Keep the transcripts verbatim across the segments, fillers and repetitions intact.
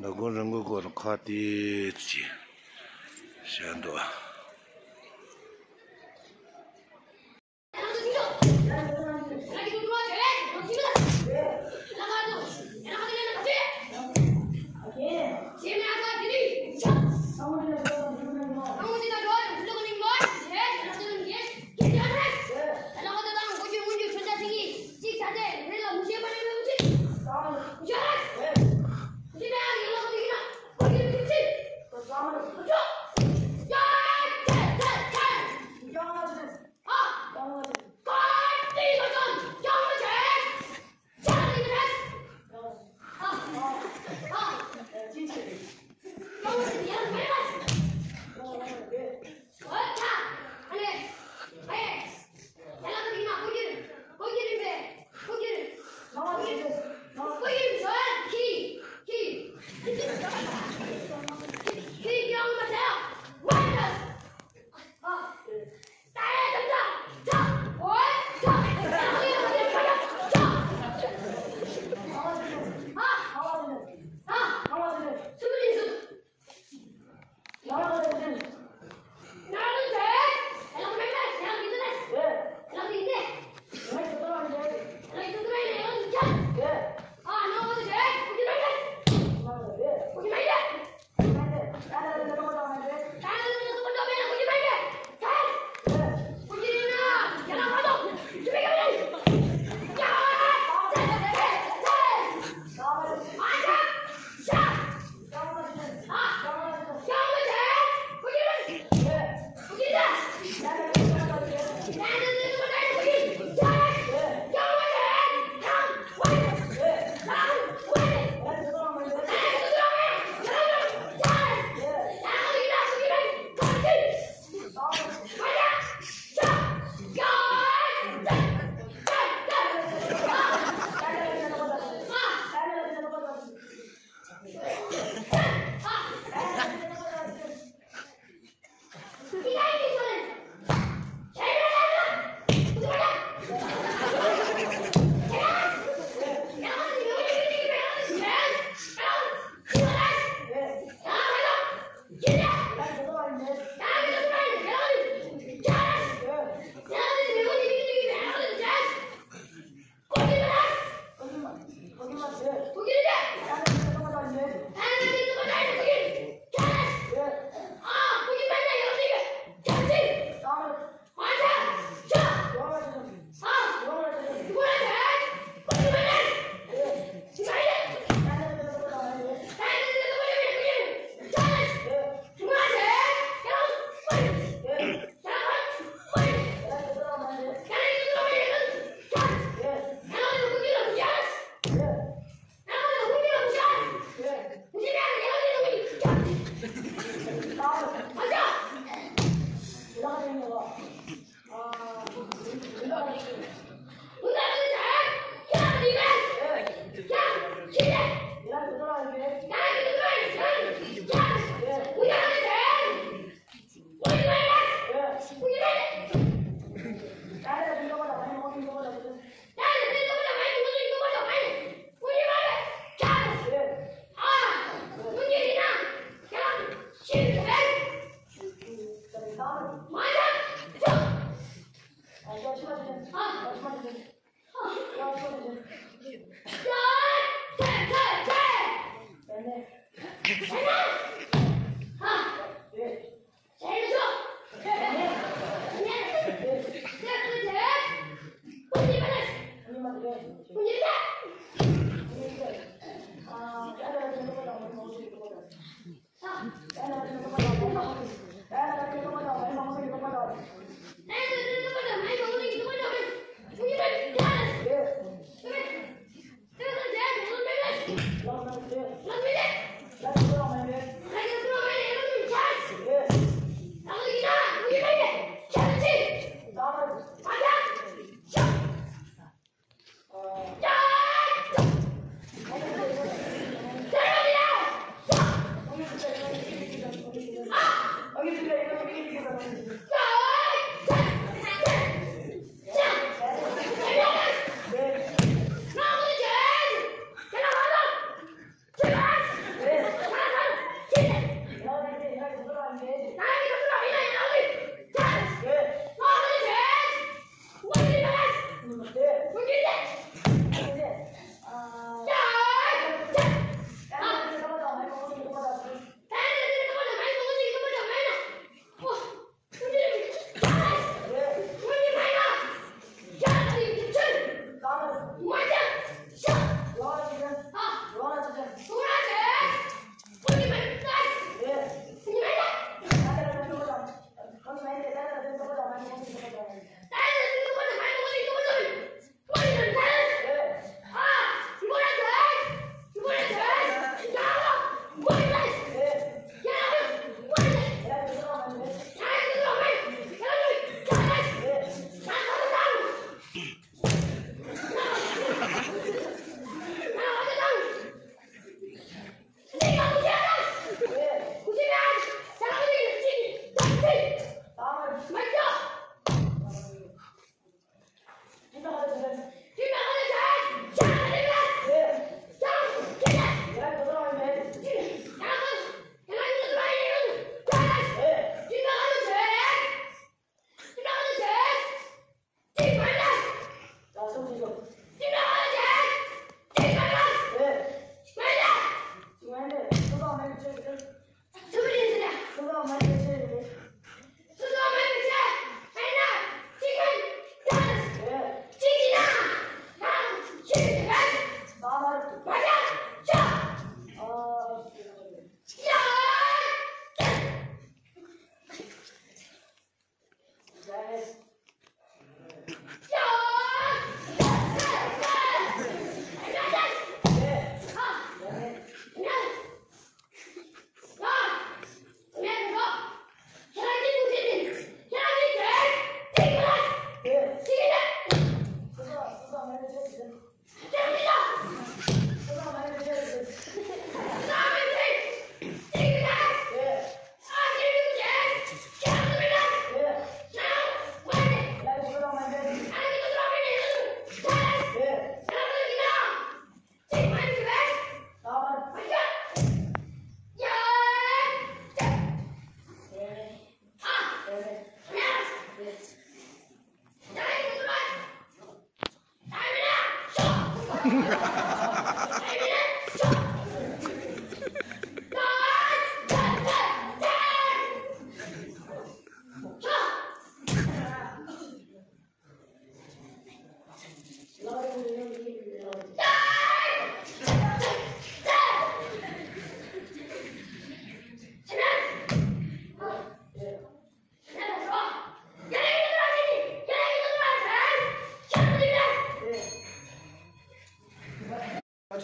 ལ་དགོན་རི་མགོའི་སྐོར་ཁ་ཏིག་ཅིག་བཤད་འདུག་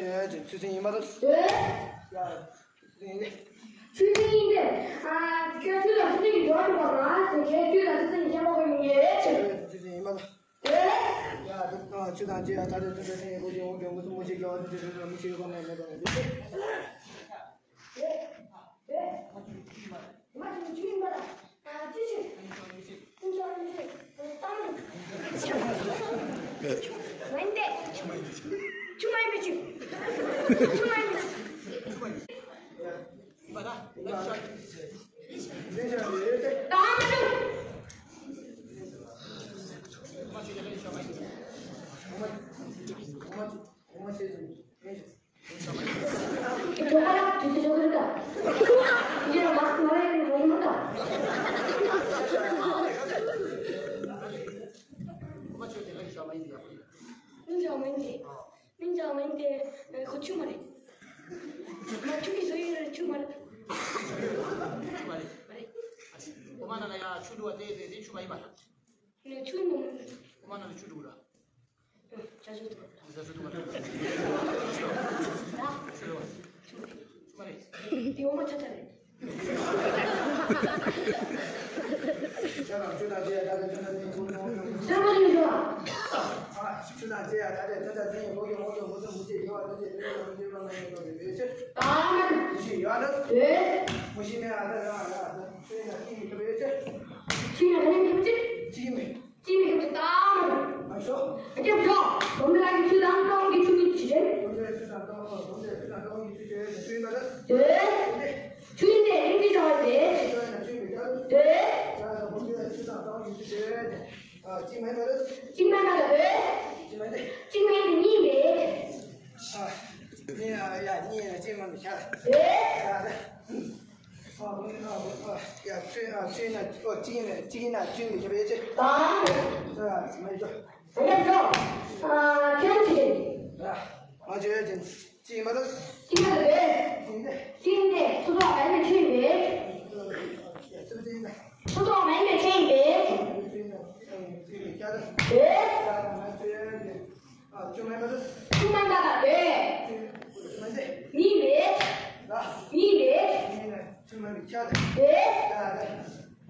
ཆོས་ཆོས་ཆོས་ཆོས་ཡིན་མ་རེད། ཡ། ཆོས་ཆོས་ཡིན་ཏེ། ཨ། ཁྱོད་ཆོས་དང་ཆོས་ཆོས་ཀྱི་འགྲོ་འགྲོ་བ་མ་ཟེར། ཁྱོད་ཆོས་དང་ཆོས་ཆོས་ཀྱི་མཁན་པོ་གི་མི་ངེས་ཆོས། ཆོས་ཆོས་ཡིན་མ་རེད། ཡ། ད་ཆོས་དང་ཆོས་ཡ་ད་ལྟ་ད་ལྟ་ཡིན་གོ་ཡོང་གི་མུ་མུ་ཞིག་ཡོང་དུས་ཆོས་ཆོས་མི་ཤེས་གོ་མེད་མེད་པ་ཡིན། མིང་ཅང་མིན་ཏེ། ཁོ་ཆུ་མ་རེད། ང་ཆུ་གི་བཟོ་ཡི་རེད། ཆུ་མ་རེད། མ་རེད། མ་རེད། ཨོ་མ་ན་ན་ཡ་ཆུ་འདུག་བ། དེ་དེ་དེ་ཆུ་མ་ཡིན་པ། ནས་ཆུ་མ་མིན། ཨོ་མ་ན་ན་ཆུ་འདུག་ར། ཅ་ཆུ་འདུག་ཅ་ཆུ་འདུག་ཆུ་མ་རེད། དེ་ཨོ་མ་ཆ་ཆ་རེད། ཆུ་ཡིན་ཏེ་ཡིན་གྱི་བྱ་བ་རེད། གཅིག་མེད་པ་རེད། གཅིག་མེད་པ་རེད། གཅིག་མེད་དེ་གཉིས་མེད། གཉིས་ཡ་གཉིས་ཡ་གཅིག་མེད་པའི་ཆ་རེད། ཡ་ཆུ་ཡ་ཆུ་ན་གཅིག་ཡིན་ན་གཅིག་ཡིན་ན་ཆུ་ཡིན་པའི་ཆ་རེད། ད་མེད་འགྲོ། ཨ་ཁྱོད་ཀྱིས། ང་ཆོས་ཅན། གཅིག་མ་གཏོགས། གཅིག་མ་གཏོགས་རེད། གཅིག་ནས་སོ་སོ་མ་ཡིན་པའི་ཆོས་ཡིན་པས། སོ་སོ་མ་ཡིན་པའི་ཆོས་ཡིན་པས། རེད། གཅིག་མ་གཏོགས་རེད། མི་ཡིན་པས། མི་ཡིན་པས། རེད།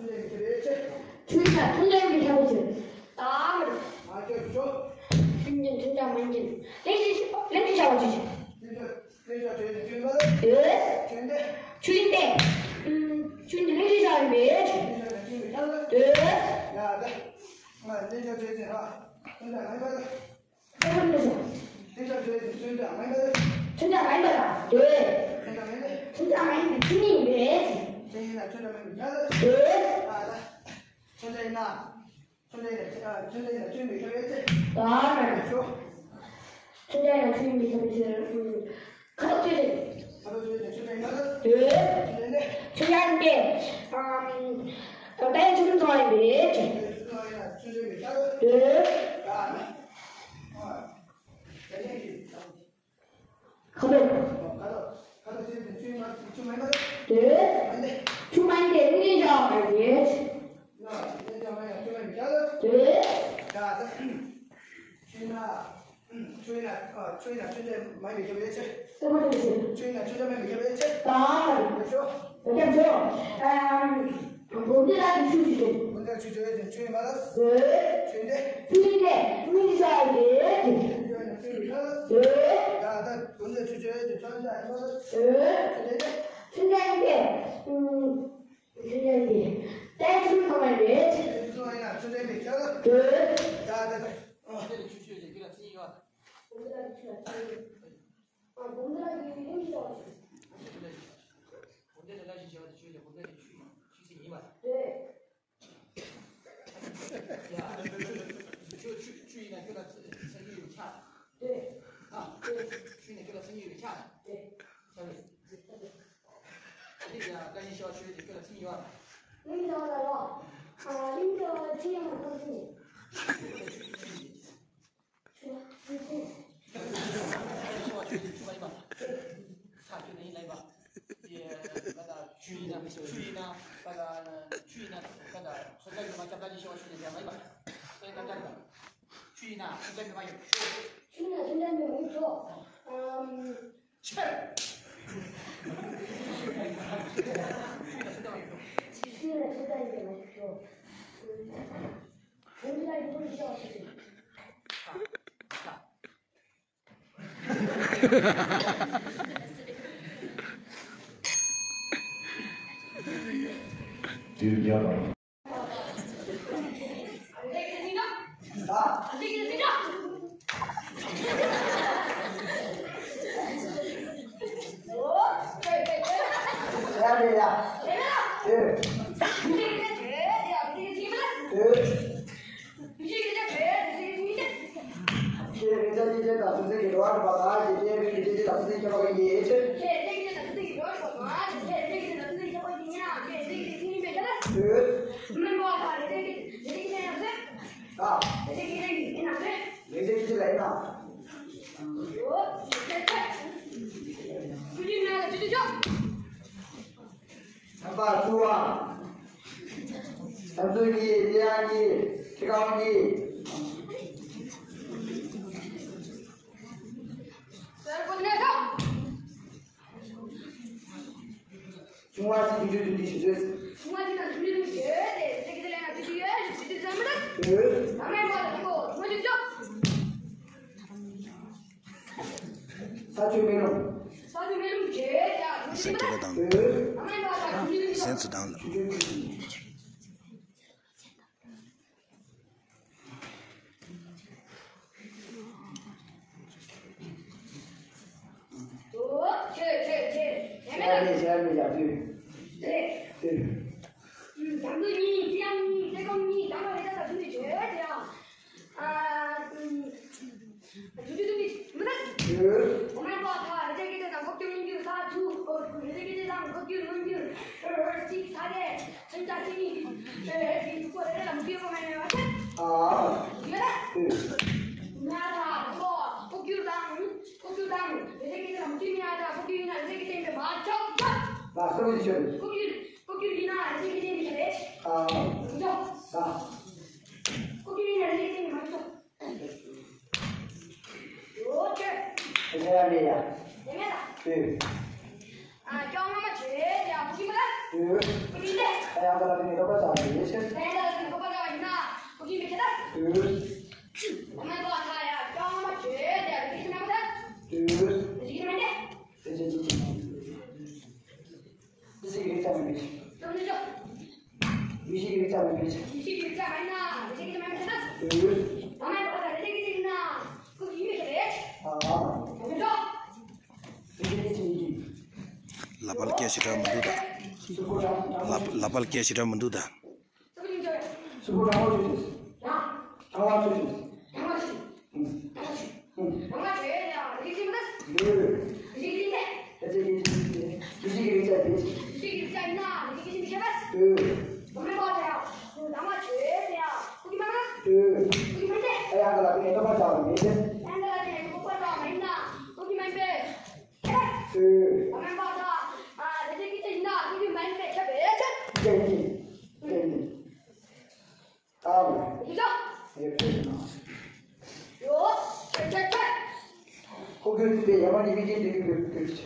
ཆུ་ལེན་མི་ཁྱབ་པའི་ཕྱིར། ཆུ་ཡིན་ན་ཆུ་ལེན་མི་ཁྱབ་པའི་ཕྱིར། ད་མ་རེད། མ་ཁྱབ་ཆུ། ཆུ་ཡིན་ཆུ་འདྲ་མ་ཡིན། ལེན་ཅིག་ལེན་ཅིག་བྱ་བ་ཅི་བྱེད། ལེན་ཅིག་ལེན་ཅིག་བྱས་ནས་ཆུ་ཡིན་པ་ལ། ཨེ། ཆུ་ཡིན་ཏེ། ཆུ་ཡིན་ཏེ། ཨུམ། ཆུ་ཡིན་ཏེ་ལེན་ཅིག་བྱ་ཡིན་པས། ལེན་ཅིག་བྱས་ནས་ཆུ་ཡིན་པའི་ཕྱིར། ཨེ། ཡ་ད། ང་ལེན་ཅིག་བྱས་ནས་ཧ། ཆུ་འདྲ་མ་ཡིན་པ་ལ། ཁྱད་པར་མི་འདུག་ཁྱོད་ཅག་ཁྱོད་ཀྱི་ཚུལ་འདྲ་མིན་པ། ཚུལ་འདྲ་མིན་པ་དང་འདོད། ཚུལ་འདྲ་མིན་པ། ཚུལ་འདྲ་མིན་པའི་ཚུལ་ནི་ཡིན་པས། ཚུལ་ཡིན་ན་ཚུལ་འདྲ་མིན་པའི་ཡ་ལ་འདོད། ཨ་ལ། ཚུལ་འདྲ་ཡིན་ན། ཚུལ་འདྲ་ཡིན་ན་ཚུལ་འདྲ་ཡིན་ན་ཚུལ་མི་ཁྱབ་པའི་ཚུལ། ད་མ་རེད། ཚུལ་འདྲ་ཡིན་ན་ཚུལ་མི་ཁྱབ་པའི་ཚུལ། ཁ་ལོ་ཚུལ་རེད། ཁ་ལོ་ཚུལ་རེད། ཚུལ་འདྲ་ཡིན་ན་ལ་འདོད། ཚུལ་འདྲ་ཡིན་ན། ཚུལ་འདྲ་ཡིན་ཏེ། ཨམ། ད་ལྟའི་ཚུལ་ཁྲིམས་སྲུང་བ་ཡིན་པས། ཚུལ་འདྲ་ཡིན་ན་ཚུལ་འདྲ་མི་ཁྱབ་པའི་འདོད། ད་མ། ཁ་དོག་ཁ་དོག་ཁ་དོག་ཅན་དེ་ཆུ་མ་ཆུ་མ་ཡིན་པ། དེ་ཆུ་མ་ཡིན་ཏེ་ལེན་ཅིག་བྱ་བ་མ་ཡིན། ལེན་ཅིག་མ་ཡིན་ཆུ་མ་ཡིན་པའི་ཕྱིར། དེ་ད་ཆུ་ཡིན་ན་ཆུ་ཡིན་ན་ཆུ་ཡིན་ན་ཆུ་འདྲ་མ་ཡིན་པའི་ཁྱབ་པའི་ཕྱིར། དེ་མ་དེ་ཕྱིར། ཆུ་ཡིན་ན་ཆུ་འདྲ་མ་ཡིན་པའི་ཁྱབ་པའི་ཕྱིར། ད་མ་རེད། ཆུ། ད་སྐྱབས་བཅོལ། ཨམ། བུམ་འདི་ལ་གི་ཆུ་ཞིག་ཆུ། བུམ་འདི་ལ་ཆུ་ཆུ་ཡོད་ཅིང་ཆུ་ཡིན་པ་ལ། ཆུ་ཡིན་ཏེ། ཆུ་ཡིན་ཏེ་ལེན་ཅིག་བྱ་ཡིན་པས། ཆུ་ཡིན་ན་ཆུ་ཡིན་པའི་ཕྱིར། ད་ད་བུམ་འདི་ལ་ཆུ་ཆུ་ཡོད་ཅིང་ཆུ་ཡིན་པ་ལ། ཆུ་ཡིན་ཏེ། ཆུ་ཡིན་ཏེ། ཨུམ། ཆུ་ཡིན་ཏེ། ད་ཆུ་ཚང་མ་ཡིན་པས། ཆུ་ཚང་མ་ཡིན་ན་ཆུ་ཡིན་པའི་ཕྱིར། ད་ད་ད། ཨ། བུམ་འདི་ལ་ཆུ་ཡོད་ཅིང་ཁྱོད་ལ་ཆུ་ཡིན་པ། བུམ་འདི་ལ་ཆུ་ཡོད་ཅིང་ཁྱོད་ལ་ཆུ་ཡིན་པ། ཨ། བུམ་འདི་ལ་ཆུ་ཡོད་ཅིང་ཁྱོད་ལ་ཆུ་ཡིན་པ། ཞེས་པ་དེ་ཆོས་ཀྱི་སྒོམ་རྫས་ཀྱི་ཆུ་ཡིན་པ། ཆུ་ཡིན་པ། རེད། ཡ། ཆུ་ཆུ་ཆུ་ཡིན་ན་ཁྱོད་ལ་ཚ་ཚ་གྱུར་ཡོད་ཆ། རེད། ཨ། ཆུ་ཡིན་ན་ཁྱོད་ལ་ཚ་གྱུར་ཡོད་ཆ། རེད། ཆ་རེད། དེ་ཡ་བཀའ་བཞིན་ཤོག་ཆོས་ཀྱི་ཁྱོད་ལ་ཚིག་ཡོད། གླིང་ག་ལ་ལོ། ཨ། གླིང་ག་ལ་ཚིག་ཡོད་མ་ཐུབ་ཚིག་ཆུ་ཆུ་ཆུ། ཆུ་ཆུ་ཆུ་ཡིན་པ། ས་ཆུ་ནི་ཡིན་ལ་ཡིན་པ། དེ་ག་ད་ཆུ་ཡིན་ན་ཆུ་ཡིན་ན་ག་ད་ཆུ་ཡིན་ན་ག་ད་ཚོད་ལྟ་ཡོད་མ་ཁྱབ་བསྒྲགས་ཀྱི་ཤོག་ཆུ་ནི་ཡིན་ལ་ཡིན་པ། སེ་ད་ད་ད་ཆུ་ཡིན་ན་ཚོད་ལྟ་ཡོད་མ་ཡོད། ཆུ་ཡིན་ན་ཚོད་ལྟ་ཡོད་མ་ཡོད་ཆོག་ཨམ། ཚན་པ་བཅུ་པ། ཚན་ཚུལ་གཉིས། དེ་ཡང་གཉིས། ཁྱི་ཁང་གཉིས། བྱུང་བ་ཞིག་དུས་ཚོད་དུས་ཚོད་ཞིག་རེད། བྱུང་བ་ཞིག་དང་དུས་ཚོད་དུས་ཚོད་དེ་ཚེ་གི་ལས་ན་དུས་ཚོད་ཡོད་ཞིག་དུས་ཚོད་ཟམ་པ་དང་། ཡོད། ཨ་མའི་མ་ལ་ཁོ་ཁོ་ཅིག་ཅོག་ས་ཆུ་མེ་རླུང་། ས་ཆུ་མེ་རླུང་བྱེད་ཡ་དུས་ཚོད་ཟམ་པ་དང་། ཡོད། ཨ་མའི་མ་ལ་དུས་ཚོད་དུས་ཚོད། སེམས་སུ་དང་ལ། ཨོ། ཆེ་ཆེ་ཆེ། ཡ་མེད་ལ། ཤར་ནས་ཤར་ནས་ཡར་ཐོན། རེད། ཐོན། ཨུམ། དང་པོ་གཉིས། དེ་ཡང་གཉིས། དེ་གང་གཉིས། དང་པོ་རེ་ད་ད་ཐུན་དུ་བྱོས་དེ་ཡང་། ཨ། ཨུམ། ཐུན་དུ་ཐུན་དུ་མི་ད། ཡོད། ཨོ་མའི་པ་ཐ། རེ་ད་གི་དེ་དང་ཁོག་ཀྱོ་མི་འགྱུར་ས་ཐུ། ཨོ། རེ་ད་གི་དེ་དང་ཁོག་ཀྱོ་མི་འགྱུར། ཨོ། ཅིག་ས་དེ། སེམས་ཅན་གཅིག་ནི། ཨེ། ཨེ། ཀྱི་ཐུག་པ་རེ་རེ་ལ་མི་ཤེས་པ་མ་ཡོད་པ། ཨ། ཡོད་ལ། ཨེ། ང་ད་ཁོ་ཁོ་རྒྱུ་དང་ཁོ་རྒྱུ་དང་རེ་རེ་གི་ལམ་ཁྱིམ་ཡ་ད་ཁོ་རྒྱུ་ཡིན་ན་རེ་རེ་གི་སྟེང་དུ་མ་ཆོག་ཆོག་ལ་སོ་རྒྱུ་ཆོད། ཁོ་རྒྱུ་ཁོ་རྒྱུ་ཡིན་ན་རེ་རེ་གི་སྟེང་དུ་ཆོག་རེད། ཨ། ཆོག་ཨ། ཁོ་རྒྱུ་ཡིན་ན་རེ་རེ་གི་སྟེང་དུ་མ་ཆོག་ཡོད་ཆོད། དེ་ཡ་མེད་ཡ། དེ་མེད་ལ། ཨེ། ཨ། ཅོག་ངོ་མ་བྱེད་ཡ་ཕུ་གི་མ་ལ། ཨེ། ཕུ་གི་ལེ། ཨ་ཡང་ད་ལ་དེ་ནས་ལོག་པ་ཚར་རེད་ཤེས། ཨ་ཡང་ད་ལ་དེ་ནས་ལོག་པ་ཚར་བ་ཡིན་ན་ཕུ་གི་མི་བྱེད་ད། ཨེ། ཨ་མ་གོ་ཨ་ཡ་ཅོག་ངོ་མ་བྱེད་ཡ་ཕུ་གི་མ་ལ། ཨེ། ཕུ་གི་མ་ལེ། དེ་བྱེད་ཀྱི་ཅི། དེ་ཟིག་རེད་ཙམ་མེད། ཙམ་ནི་ཅོག་མི་ཞིག་རེད་ཙམ་མེད། མི་ཞིག་རེད་ཙམ་མེད་ན་མི་ཞིག་རེད་ཙམ་མེད་ན། ཨེ། ཨ་མ་གོ་ཨ་ཡ་དེ་གི་ཅི་ན་ཕུ་གི་མི་བྱེད་རེད། ཨ། ཙམ་ནི་ཅོག་ལ་པལ་སྐད་ཞེ་དྲག་མི་འདུག་ད། ལ་ལ་པལ་སྐད་ཞེ་དྲག་མི་འདུག་ད། ཨ། ཡོ། ཁོ་གིས་དེ་ཡ་མ་ནི་མི་རྒན་དེ་གི་བེད་སྤྱོད།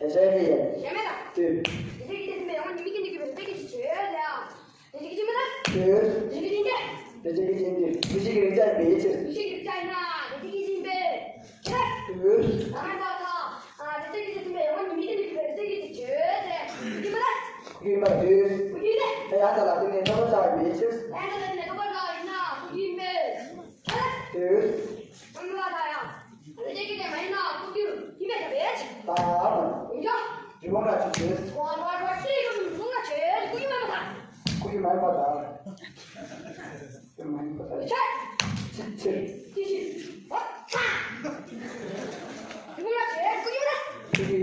ཨེ་ཟེར་ནི་ཡ། ཡ་མེད་ད། དེ། དེ་གི་དེ་མེད་ཡ་མ་ནི་མི་རྒན་དེ་གི་བེད་སྤྱོད་གི་ཞིག་བྱོས་ལ། དེ་གི་ཅི་མེད་ད། དེ། དེ་གི་ཅི་འདྲ། དེ་གི་ཅི་འདྲ། དེ་གི་ཅི་འདྲ། དེ་གི་ཅི་འདྲ། ཨ། དེ་ལྟ་གི་ཅི་ཐུན་པའི་ཡང་མི་མི་དེ་ནི་བེད་སྤྱོད་ཀྱི་ཆོས་དེ་ཡིན་པ་ལ། ཁོ་ཡིན་པ་དུས། ཁོ་ཡིན་ཏེ། ཡང་དག་ལ་བརྟེན་ནས་ཐོབ་པ་བྱ་བའི་མི་ཆོས། ཡང་དག་ལ་བརྟེན་ནས་ཐོབ་པ་བྱ་བ་ཡིན་ན་ཁོ་ཡིན་པས། དུས། ཁོ་ཡིན་པ་དང་ཡང་། བེད་སྤྱོད་ཀྱི་དེ་མ་ཡིན་ན་ཁོ་རྒྱུ།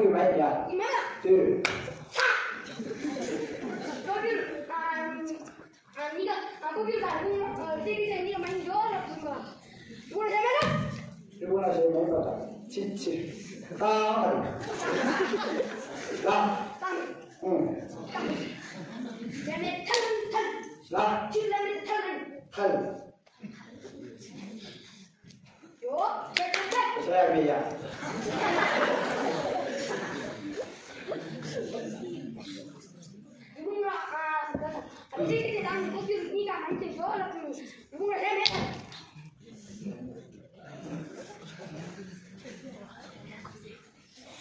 ཁོ་གི་མ་ཡིན་ཡ། ཡིན་མ་ལ། དུས། ཨ་ནི་ག་ཨ་ཁོ་གི་ལ་ཁོ་ཨ་ཏེ་གི་ཅན་ནི་མ་ཡིན་ཡོད་ལ་ཁོ་ག་ཁོ་ལ་ཡ་མ་ལ། ཁོ་ལ་ཡ་མ་ལ། ཅི་ཅི། ད་མ་རེད། ད། ད། ཨུང་། ཡ་མེད་ཐལ་ཐལ། ལ། ཅི་ལ་མེད་ཐལ་ཐལ། ཐལ། ཡོ། ཁྱེད་ཁྱེད་ཁྱེད། ཟེར་ཡ་མེད་ཡ། ཡུང་ལ་ཨ་ཨ་ཅིག་གིས་དང་ཁོ་ཚོས་གཉིས་ཀ་མ་ཉེས་ཡོ་ལ་ཁོ་ཡུང་ལ་ཟེར་མེད།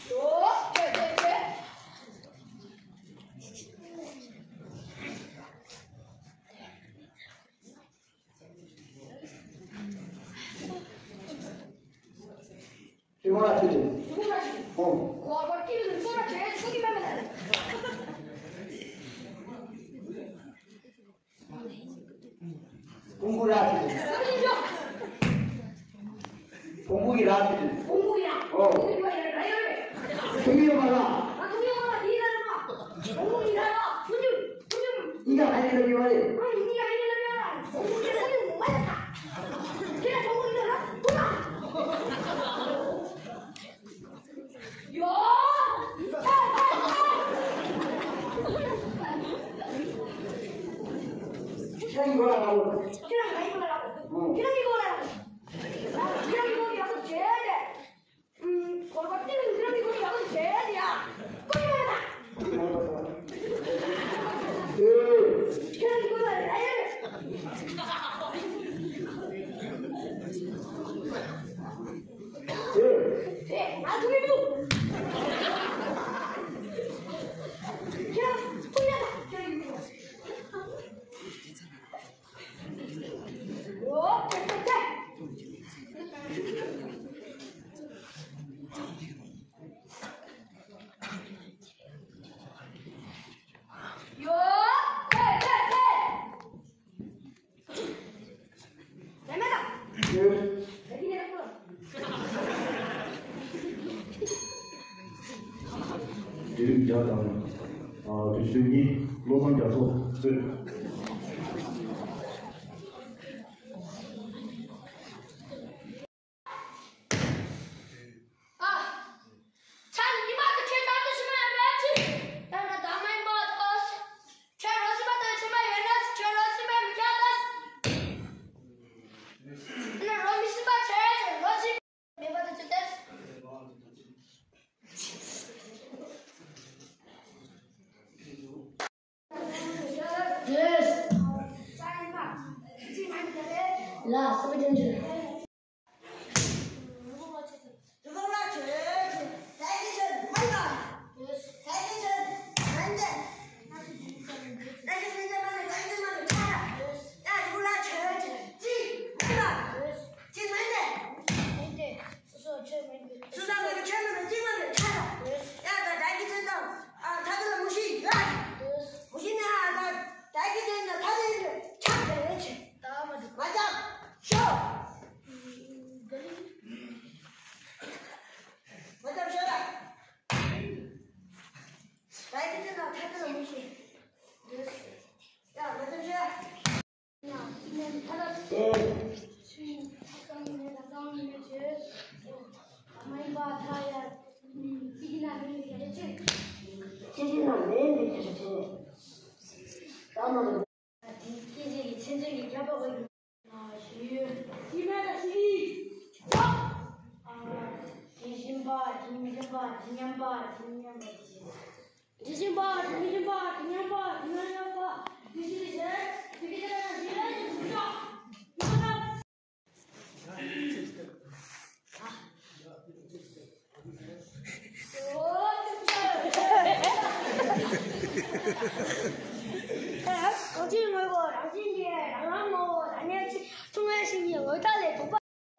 ཡོ། ཁྱེད་ཁྱེད་ཁྱེད། ཧི་མ་ལ་ཆུ་ཆེན། ཧི་མ་ལ་ཆུ་ཆེན། ཨོ། ཧོ་ཧོ་ཀི་ལུ་སོ་ན་ཆེ་ཆུ་གི་མ་མ་ལ། ཀུང་ཀུ་ར་ཆུ་ཆེན། ཀུང་ཀུ་ཡི་ར་ཆུ་ཆེན། ཀུང་ཀུ་ཡི་ར། ཨོ། ཀུང་ཀུ་ཡི་ར་ཡོད་རེད། ཐུང་ཡོད་མ་ལ། ཨ་ཐུང་ཡོད་མ་ལ་དེ་ཡི་ར་རེད་མ། ཀུང་ཀུ་ཡི་ར་ལ་ཐུང་ཡོད། ཨིན་ཀ་ཧ་ནི་ལ་ཡོད་རེད། ཨ་ནི་ཨ་ནི་ལ་ཡོད་རེད། ཁྱེད་ལ་ཁྱོད་ཀྱི་ལ་ཁུ་ལ། ཡོ། ཁྱེད་ལ་ཁྱོད་ཀྱི་ལ་ཁུ་ལ། ཁྱེད་ལ་ཁྱོད་ཀྱི་ལ་ཁུ་ལ། ཁྱེད་ལ་ཁྱོད་ཀྱི་ལ་ཁུ་ལ། ཨུམ། གོར་གོར་ཏི་ལིང་ཏི་ལིང་གོར་ཡག་པོ་བྱས་ཡ། ཀུན་ཡོད་ད། ཁྱེད་རང་ཀུན་ལ་ར་ཡ་རེད། ཨེ། ང་ཐུག་གི་འདུག་ཁྱེད་རང་ཀུན་ཡོད་ད། ཁྱེད་རང་ཀུན་ཡོད་ད། དེ་རིང་རྒྱ་དང་། ཨ། དུས་ཚོད་གཉིས། བློ་བཟང་རྒྱ་མཚོ་གཙོས། ཨ། ཆ་ཉི་མ་དེ་ཁྱེད་ད་དུ་ཕྱི་མ་ཡང་མེད་ཅི། ད་ན་ད་མ་ཡིན་པ་ཐོས། ཁྱེད་རོ་ཕྱི་མ་དེ་ཕྱི་མ་ཡོད་ན་ཁྱེད་རོ་ཕྱི་མ་མི་ཁྱད་ད། ན་རོ་མི་ཕྱི་མ་ཁྱེད་རོ་ཕྱི་མ་མེད་པ་དེ་ཅི་ཏེ། ལ་སུ་ཅན་ཅན། སོ་སོ་ཆོས་མིན་པའི། སོ་སོ་ཆོས་མིན་པའི་ཆ་ལ། ཡ་ད་ད་གི་ཚེ་དང་། ཨ་ད་གི་ལ་མུ་ཤི་ཡ། མུ་ཤི་ནི་ཨ་ད་ད་གི་ཚེ་ན་ད་གི་ལ་ཆ་གི་རེད་ཆེ། ད་མ་འདུག་མ་ཅག་ཤོ། མ་ཅག་ཤོ་ལ། ད་གི་ཚེ་ན་ད་གི་ལ་མུ་ཤི། ཡ་མ་ཅག་ཤོ། དེ་བཞིན་པ། དེ་མི་བཞིན་པ། དེ་མཉམ་པ། དེ་མཉམ་པ། དེ་བཞིན་པ། དེ་མི་བཞིན་པ། དེ་མཉམ་པ། དེ་མཉམ་པ། དེ་བཞིན་པ། དེ་བཞིན་པ། གང་ཅིའི་དངོས་པོ་རང་བཞིན་གྱིས་རང་རང་ངོ་བོ་རང་ཉིད་ཀྱི་མཚུངས་པའི་ཞིང་གི་འོད་མཐའ་ལས་ལྡོག་པ།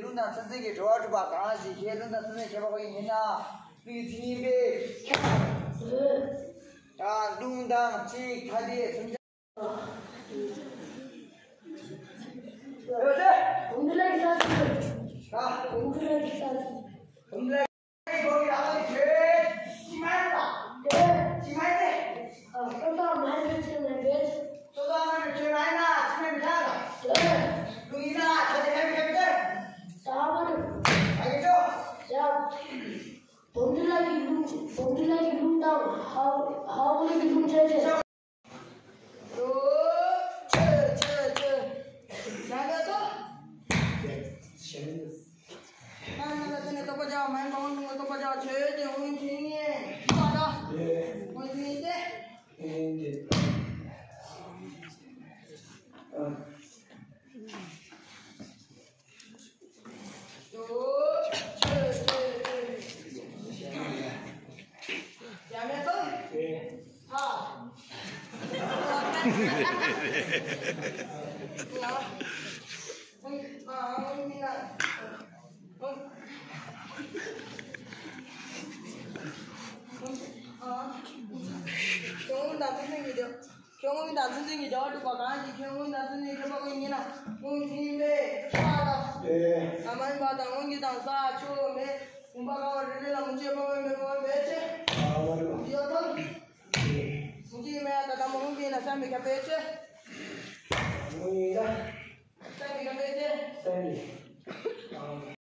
ལུང་དང་ཚན་རྩལ་གྱི་འབྲེལ་བ་གྲུབ་པ་གང་ཞིག་ཁྱེད་ལུང་དང་ཚན་རྩལ་གྱི་འབྲེལ་བ་གྲུབ་པ་གང་ཞིག་ཁྱེད་ལུང་དང་ཚན་རྩལ་ཁྱད་པར་ཡིན་ན་ལུང་གི་མཚན་ཉིད་པས། ཡང་ལུང་དང་གཅིག་ཐ་དད་མཚོན་བྱ། བོང་བུ་ལ་གི་ལུང་བོང་བུ་ལ་གི་ལུང་དང་ཧ་ཧ་ཧོ་ལ་གི་ལུང་བྱས་བྱས། ཆོ་ཆོ་ཆོ། ཡང་ལ་ཏོ། ཁ་ན་ལ་ཏེ་ནེ་ཏོ་པ་ཇ་མན་པ་ཧོན་ཏུ་ཏོ་པ་ཇ་ཆོས་ཏེ་ཧོན་ཏུ་ནེ་ཏོ་པ་ཇ་ཧོན་ཏུ་ཏེ། ཁྱོད་སྔོན་དང་ཚུལ་འཛིན་གྱི་འབྲེལ་བ་གྲུབ་པ་གང་ཞིག་ཁྱོད་སྔོན་དང་ཚུལ་འཛིན་ཁྱད་པར་ཡིན་ན། སྔོན་ཚུལ་ཡིན་པས་ཁྱབ་པ་དང་། ཨེ། ཨ་མ་ཡིན་པ་དང་སྔོན་གྱི་དང་ས་ཆུ་མེ་བུམ་པ་གང་བ་རེ་རེ་ལ་མུ་ཆེ་པ་བས་མེ་པ་བས་མེད་ཅེ། ཨ་མ་རེ་བ། ཡོད་དམ། ཨེ། སྔོན་གྱི་མེ་ཡ་ད་ད་མ་སྔོན་གྱི་ཡིན་ན་བསམ་པའི་ཁྱབ་པས་ཅེ། སྔོན་ཡིན་ད། བསམ་པའི་ཁྱབ་པས་ཅེ། བསམ་པའི།